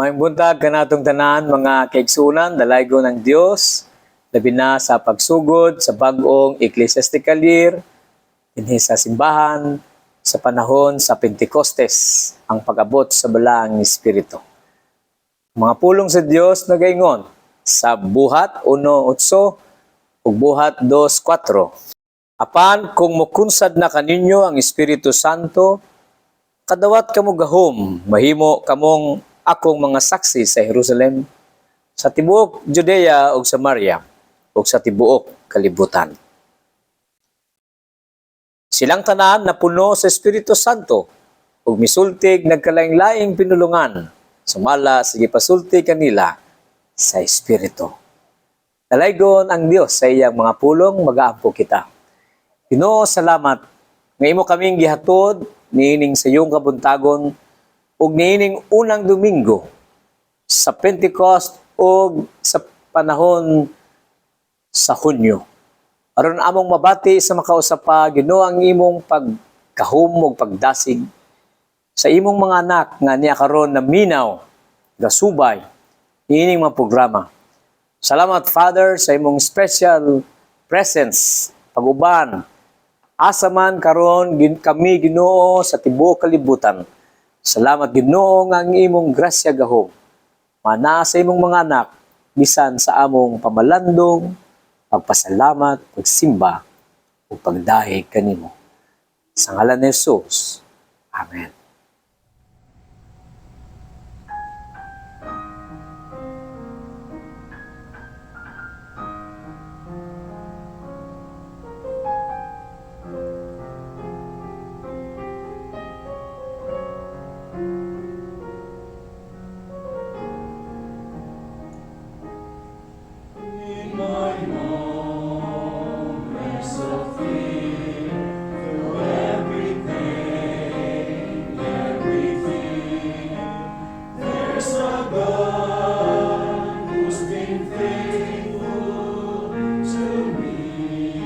Maayong buntag kanatong tanan, mga kaigsunan, dalaygon ng Dios, labi na sa pagsugod sa bag-ong ecclesiastical year dinhi sa simbahan sa panahon sa Pentecostes, ang pag-abot sa Balaang Espiritu. Mga pulong sa Dios nagaingon sa Buhat 1:8 ug Buhat 2:4. "Apan kung mukunsad na kaninyo ang Espiritu Santo, kadawat kamo gahom, mahimo kamong akong mga saksi sa Jerusalem, sa tibuok Judea ug Samaria, ug sa tibuok kalibutan." Silang tanan napuno sa Espiritu Santo ug misultig nagkalaing-laing pinulungan sumala sa gipasulti kanila sa Espiritu. Dalaygon ang Dios sa iyang mga pulong, magaampo kita. Ginoo, salamat nga imo kaming gihatod niining sayong kabuntagon ug niining unang Domingo sa Pentecost ug sa panahon sa Hunyo. Aron among mabati sa makausa pa, Ginoo, ang imong pagkahom ug pagdasig sa imong mga anak nga niya karon na minaw, gasubay niining mga programa. Salamat, Father, sa imong special presence, pag-uban asa man karon kami, Ginoo, sa tibuok kalibutan. Salamat, Ginoo, nga ang imong grasya, gahom manaa sa imong mga anak bisan sa among pamalandong, pagpasalamat, pagsimba ug pagdahig kanimo. Sa ngalan ni Jesus. Amen. In my moments of fear, through every pain, every fear, there's a God who's been faithful to me.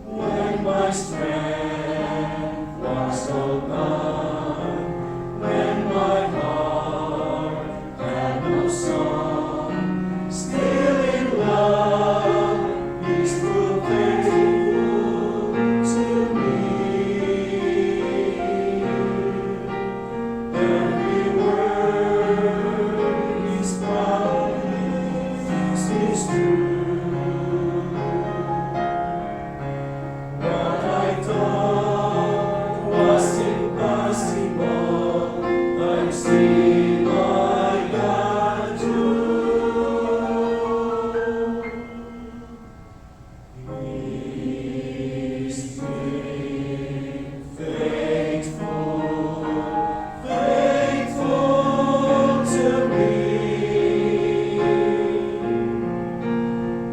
When my strength was all gone, when my heart had no song, still in love, He's proved faithful to me. Every word He's promised is true. What I thought was impossible, I've seen my God do. He's been faithful, faithful to me.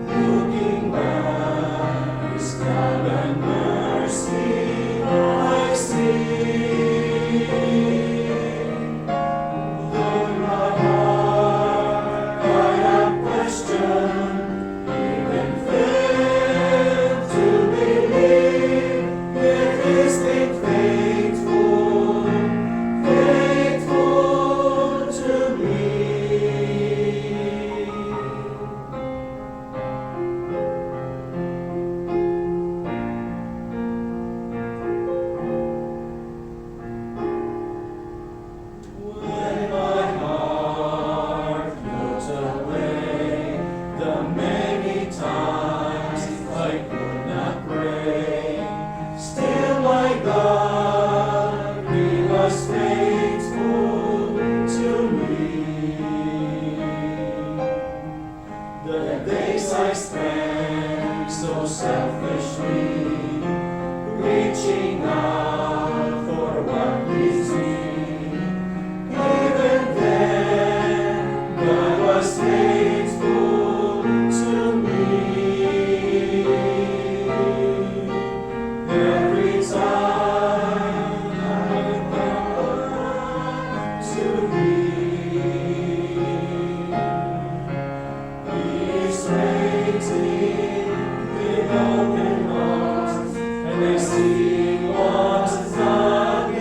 Looking back, His love and mercy I see. Though in my heart I have questioned, even failed to believe, yet He's been faithful, faithful to me. When my heart looked away, the many times I could not pray, still my God, He was faithful to me. The days I spent so selfishly, reaching out for what pleased me, even then, God was faithful to me. Every time I come to Him, He's waiting with open arms, and I see once again.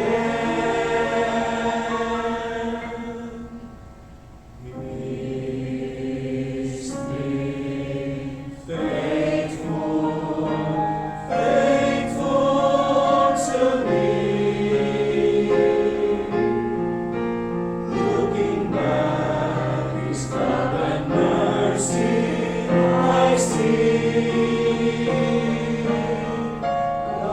See.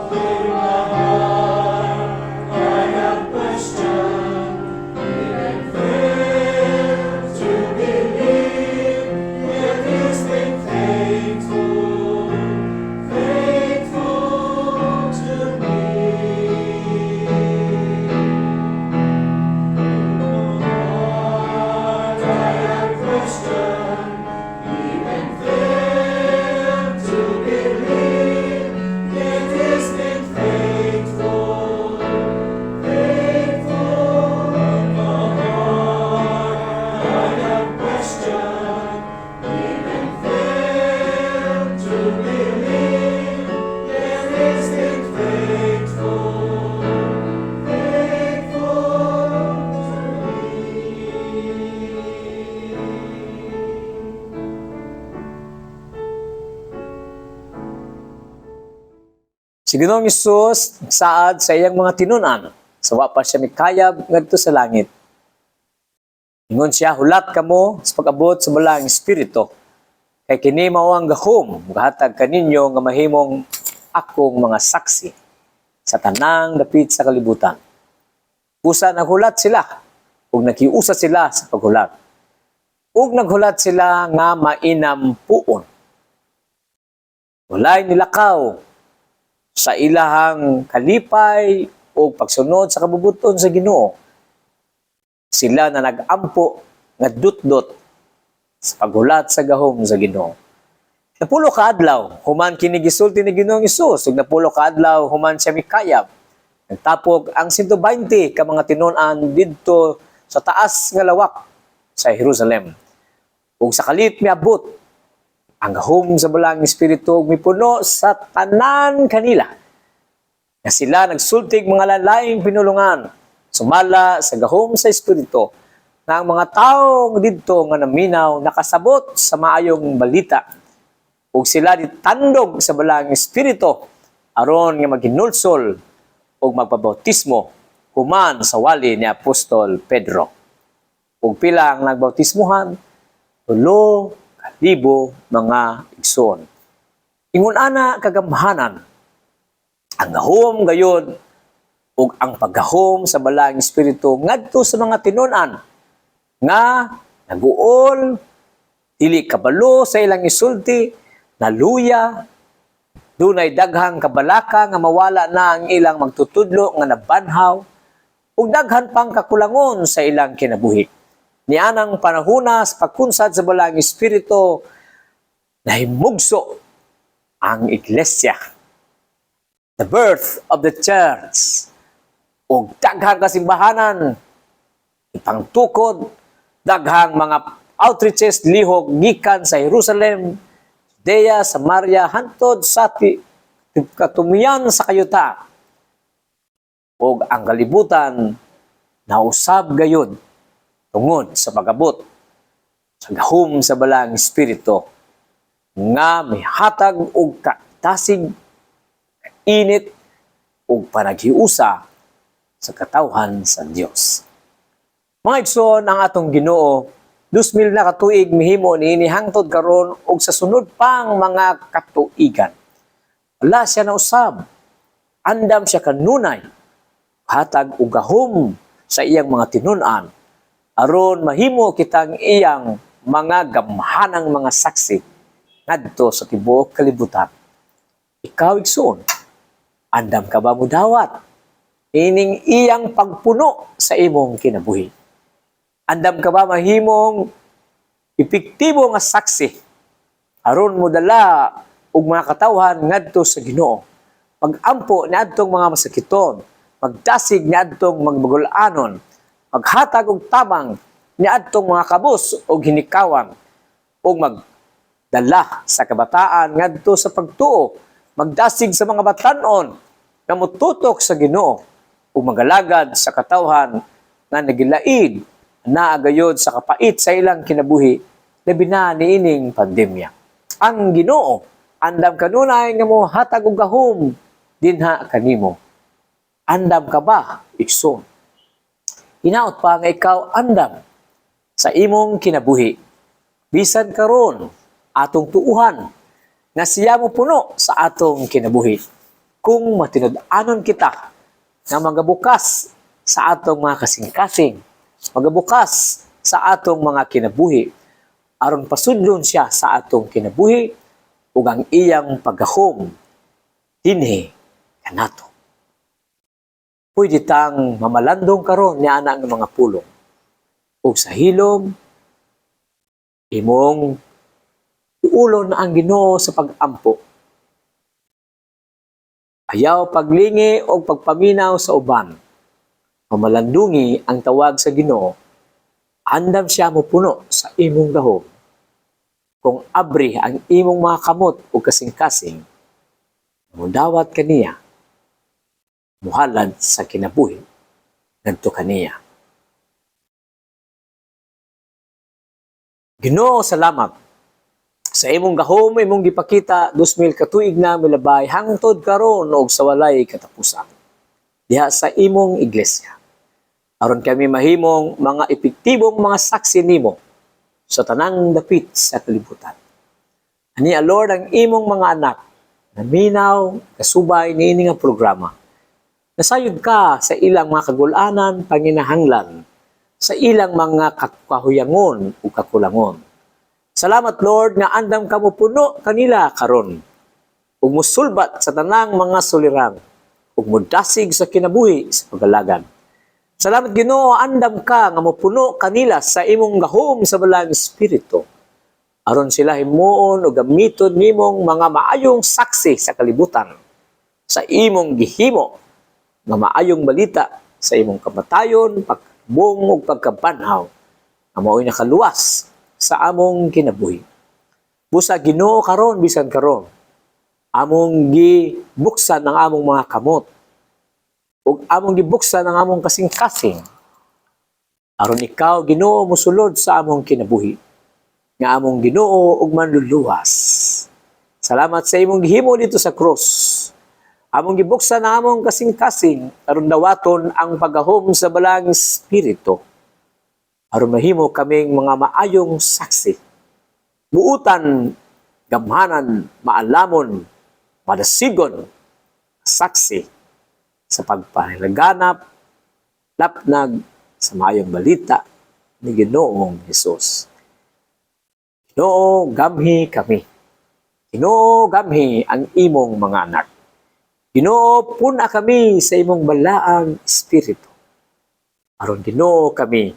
In my heart I have questioned, even failed to believe, yet He's been faithful, faithful to me. In my heart I have questioned, even failed to believe, yet He's been faithful, faithful. In my heart I have questioned, even failed to believe, yet He's been faithful, faithful to me. Si Ginoong Hesus saad sa iyang mga tinunan, sa wa pa siya mikayab ngadto sa langit. Ingon siya, "Hulat kamo sa pag-abot sa Balaang Espiritu. Kay kini mao ang gahom muhatag kaninyo nga mahimong akong mga saksi sa tanang dapit sa kalibutan." Busa naghulat sila ug nakiusa sila sa paghulat. Ug naghulat sila nga mainampuon. Walay nilakaw sa ilahang kalipay o pagsunod sa kabubuton sa Ginoo. Sila na nag-ampo nga dutdot sa paghulat sa gahom sa Ginoo. 60 ka adlaw human kini gisulti ni Ginoong Hesus ug 60 ka adlaw human siya mikayab. Nagtapok ang 120 ka mga tinun-an didto sa taas nga lawak sa Jerusalem. Ug sa kalit miabot ang gahom sa Balaang Espiritu ug mipuno sa tanan kanila. Nga sila nagsultig mga laing pinulungan sumala sa gahom sa Espiritu na ang mga tawo didto nga naminaw nakasabot sa maayong balita ug sila ditandog sa Balaang Espiritu aron nga maghinulsol ug magpabautismo human sa wali ni Apostol Pedro. Ug pila ang nagbautismuhan? 3,000 mga igsoon. Ingon ana kagamhanan ang gahom gayod ug ang paggahom sa Balaang Espiritu ngadto sa mga tinun-an nga naguol, dili kabalo sa ilang isulti, naluya, dunay daghang kabalaka nga mawala na ang ilang magtutudlo nga nabanhaw, ug daghan pang kakulangon sa ilang kinabuhi. Nianang panahuna sa pagkunsad sa Balaang Espiritu, nahimugso ang iglesia. The birth of the church. Ug daghang kasimbahanan ipangtukod, daghang mga outreaches lihok gikan sa Jerusalem, Judea, Samaria, hantod sa katumiyan sa kayuta. Ug ang kalibutan nausab gayud tungod sa pag-abot sa gahom sa Balaang Espiritu nga mihatag og katasig, init ug panaghiusa sa katawhan sa Dios. Mga igsoon, ang atong Ginoo, 2000 na katuig mihimo niini hangtod karon ug sa sunod pang mga katuigan. Wala siya nausab. Andam siya kanunay hatag og gahom sa iyang mga tinun-an aron mahimo kitang iyang mga gamhanang mga saksi ngadto sa tibuok kalibutan. Ikaw, igsoon, andam ka ba mudawat ining iyang pagpuno sa imong kinabuhi? Andam ka ba mahimong epektibo nga saksi aron modala og mga katawhan ngadto sa Ginoo? Magampo niadtong mga masakiton, magdasig niadtong mga bagul-anon, maghatag og tabang niadtong mga kabus og hinikawan, ug magdala sa kabataan ngadto sa pagtuo, magdasig sa mga batan-on nga motutok sa Ginoo ug magalagad sa katawhan nga nagilaid naa gayod sa kapait sa ilang kinabuhi, labi na niining pandemya. Ang Ginoo andam kanunay nga mohatag og gahom dinha kanimo. Andam ka ba, igsoon? Hinaot pa nga ikaw andam sa imong kinabuhi. Bisan karon atong tuuhan nga siya mo puno sa atong kinabuhi. Kung matinud-anon kita nga magabukas sa atong mga kasing-kasing, magabukas sa atong mga kinabuhi, aron pasudlon siya sa atong kinabuhi ug ang iyang paggahom dinhi kanato. Pwede tang mamalandong karon ni ana nga mga pulong. Ug sa hilom, imong iulon ang Ginoo sa pag-ampo. Ayaw paglingi o pagpaminaw sa uban. Mamalandungi ang tawag sa Ginoo. Andam siya mo puno sa imong gahom. Kung abri ang imong mga kamot o kasing-kasing, mudawat kaniya, muhalad sa kinabuhi ngadto kaniya. Ginoo, salamat sa imong gahom imong gipakita 2000 ka tuig na milabay hangtod karon og sa walay katapusan diha sa imong iglesia, aron kami mahimong mga epektibong mga saksi nimo sa tanang dapit sa kalibutan. Ani, Lord, ang imong mga anak naminaw kasubay niini nga programa. Nasayod ka sa ilang mga kagulanan, panginahanglan, sa ilang mga kahuyangon o kakulangon. Salamat, Lord, nga andam ka mo puno kanila karon ug musulbat sa tanang mga suliran ug mudasig sa kinabuhi sa pagalagan. Salamat, Ginoo, andam ka nga mopuno kanila sa imong gahom sa Balaang Espiritu, aron sila himuon o gamiton nimong mga maayong saksi sa kalibutan sa imong gihimo nga maayong balita sa imong kamatayon, pagkabong ug pagkabanhaw nga mao'y nakaluwas sa among kinabuhi. Busa, Ginoo, karon, bisan karon, among gibuksan ang among mga kamot ug among gibuksan ang among kasing-kasing aron ikaw, Ginoo, mosulod sa among kinabuhi nga among Ginoo ug Manluluwas. Salamat sa imong gihimo dito sa krus. Among gibuksan ang among kasing-kasing aron dawaton ang paggahom sa Balaang Espiritu, aron mahimo kaming mga maayong saksi. Buutan, gamhanan, maalamon, madasigon, saksi sa pagpalaganap, lapnag sa maayong balita ni Ginoong Hesus. Ginoo, gamhi kami. Ginoo, gamhi ang imong mga anak. Ginoo, pun-a kami sa imong Balaang Espiritu. Aron, Ginoo, kami,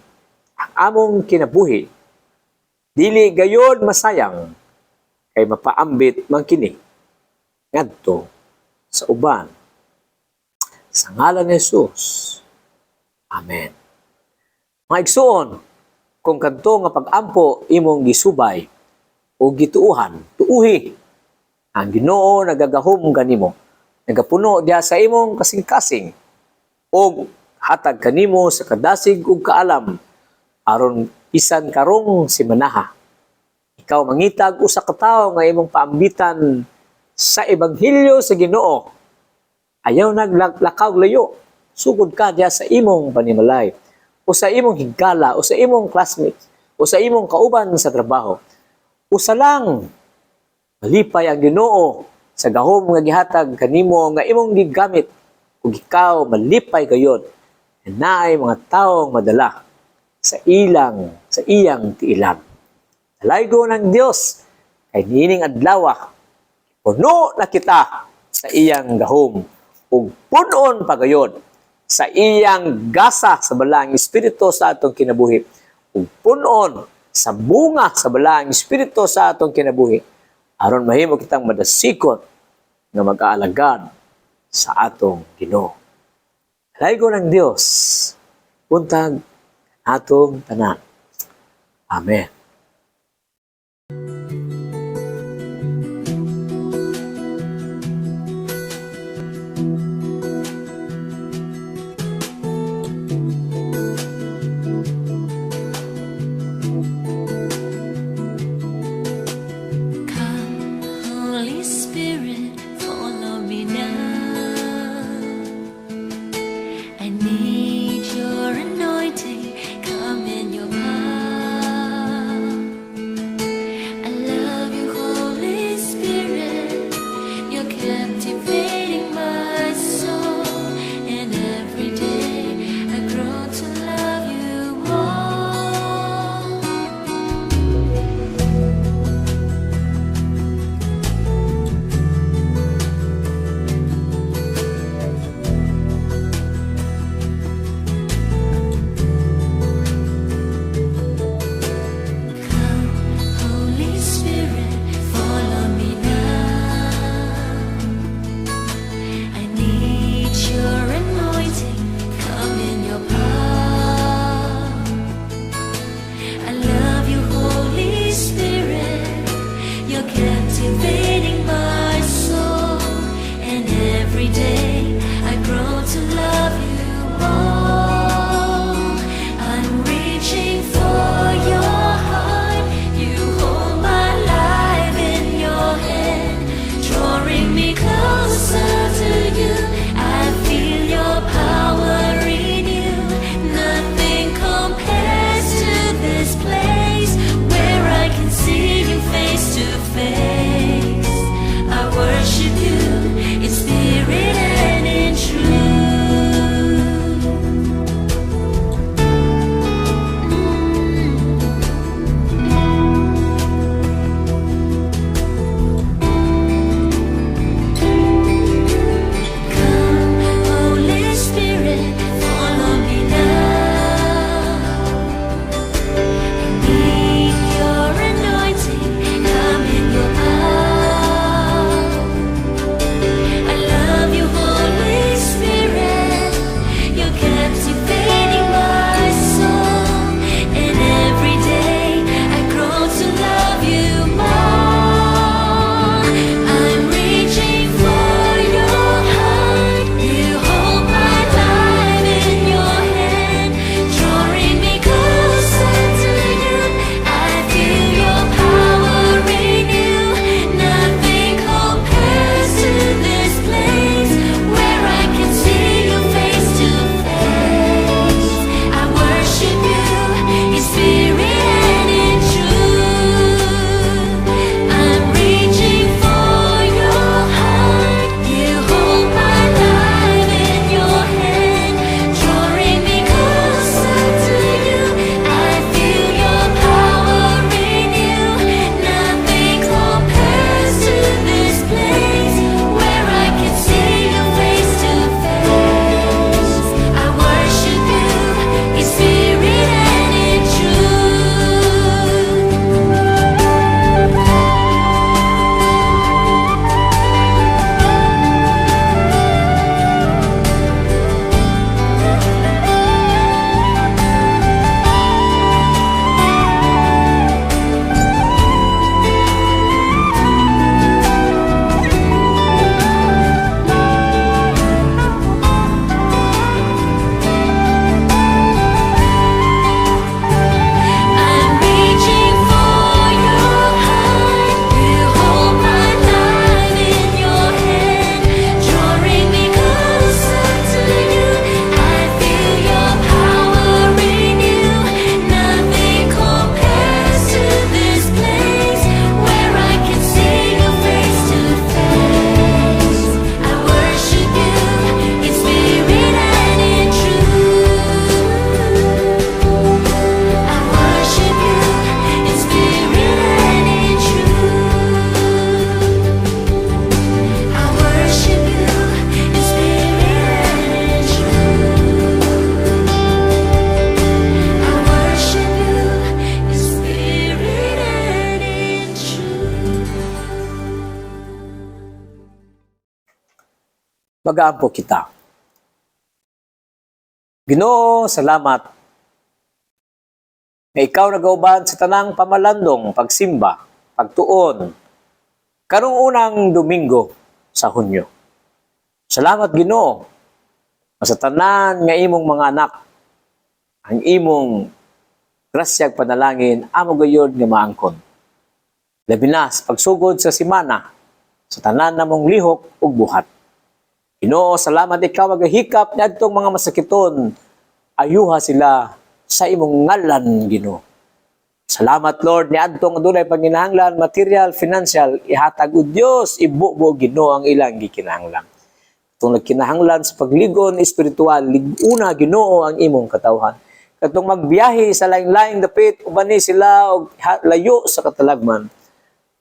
ang among kinabuhi, dili gayon masayang, kay mapaambit man kini ngadto sa uban. Sa ngalan ni Jesus. Amen. Mga igsuon, kung kadto nga pag-ampo imong gisubay o gituuhan, tuuhi ang Ginoo nagagahom kanimo, nagapuno diha sa imong kasing-kasing og hatag kanimo sa kadasig ug kaalam aron bisan karong simanaha ikaw mangitag usa ka tawo nga imong paambitan sa ebanghelyo sa Ginoo. Ayaw naglakaw layo. Sugod ka diha sa imong panimalay o sa imong higala o sa imong classmates o sa imong kauban sa trabaho. Usa lang, malipay ang Ginoo sa gahom nga gihatag kanimo nga imong gigamit ug ikaw malipay gayod na naay mga taong madala sa iyang tiilan. Dalaygon ang Dios kay niining adlaw puno na kita sa iyang gahom ug punon pagayon sa iyang gasa sa Balaang Espiritu sa atong kinabuhi ug punon sa bunga sa Balaang Espiritu sa atong kinabuhi, aron mahimo kitang madasikot nga mag-aalagad sa atong Ginoo. Dalaygon ang Dios. Buntag atong tanan. Amen. Come, Holy Spirit, follow me now. I need your anointing, come in your power. captivating my soul. And every day I grow to love you more. I'm reaching for your heart. You hold my life in your hand, drawing me closer to you. I feel your power renew. Nothing compares to this place where I can see you face to face. I worship you in spirit and in truth. Come, Holy Spirit, follow me now. I need your anointing, come in your power. I love you, Holy Spirit. You're captivating my soul, and every day I grow to love you more. I'm reaching for your heart. You hold my life in your hand, drawing me closer to you. I feel your power renew. Nothing compares to this place where I can see you face to face. I worship you in spirit and in truth. I'm reaching for your heart. You hold my life in your hand, drawing me closer to you. I feel your power renew. Nothing compares to this place where I can see you face to face. I worship you in spirit and in truth. I'm reaching for your heart. You hold my life in your hand, drawing me closer to you. I feel your power renew. Nothing compares to this place where I can see you face to face. I worship you in spirit and in truth. I worship you in spirit and in truth. I worship you in spirit and in truth. I worship you in spirit and in truth. Mag-aampo kita. Ginoo, salamat nga ikaw nagauban sa tanang pamalandong, pagsimba, pagtuon, karong unang Domingo sa Hunyo. Salamat, Ginoo, nga sa tanan nga imong mga anak, ang imong grasyag panalangin amo gayod nga maangkon. Labi na sa pagsugod sa simana, sa tanan namong lihok ug buhat. Ginoo, salamat, ikaw magahikap niadtong mga masakiton. Ayuha sila sa imong ngalan, Ginoo. Salamat, Lord, niadtong adunay panginahanglan, material, financial, ihatag o Dios, ibubo, Ginoo, ang ilang gikinahanglan. Katong nagkinahanglan sa pagligon espiritual, lig-una, Ginoo, ang imong katawhan. Katong magbiyahe sa laing-laing dapit, ubani sila og layo sa katalagman.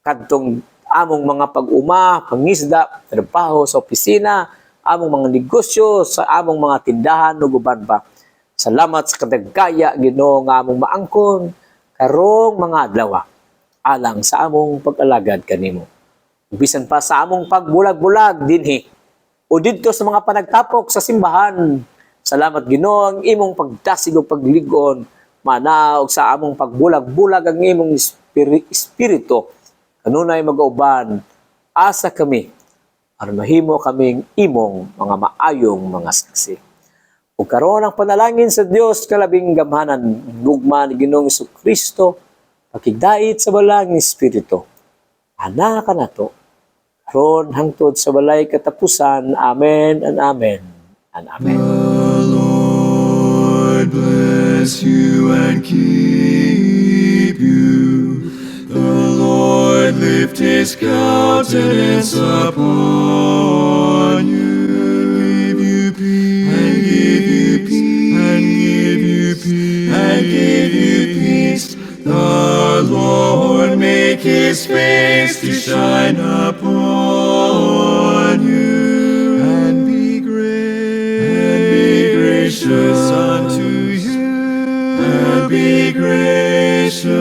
Kadtong among mga pag-uma, pangisda, trabaho sa opisina, among mga negosyo, sa among mga tindahan ug uban pa. Salamat sa kadagaya, Ginoo, nga among maangkon karong mga adlaw alang sa among pag-alagad kanimo. Bisan pa sa among pagbulag-bulag dinhi o didto sa mga panagtapok sa simbahan. Salamat, Ginoo, ang imong pagdasig ug pagligon manaog sa among pagbulag-bulag ang imong espiritu. Kanunay magauban asa kami aron mahimo kaming imong mga maayong mga saksi. Ug karon, ang panalangin sa Dios nga labing gamhanan, gugma ni Ginoong Kristo, pakigdait sa Balaang Espiritu, ana kanato karon hangtod sa walay katapusan. Amen and amen and amen. The Lord bless you and keep you. The Lord lift his countenance upon you and give you peace, and give you peace, and give you peace, and give you peace. The Lord make his face to shine upon you and be gracious unto you, and be gracious.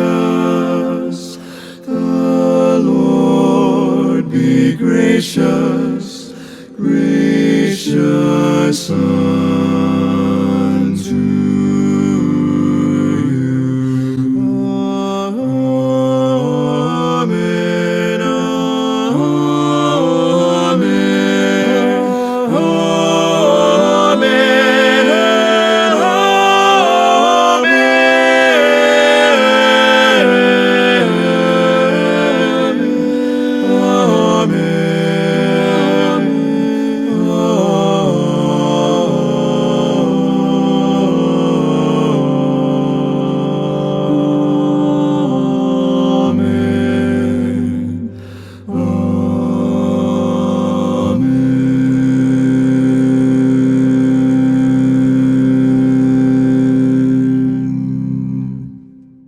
The Lord be gracious, gracious.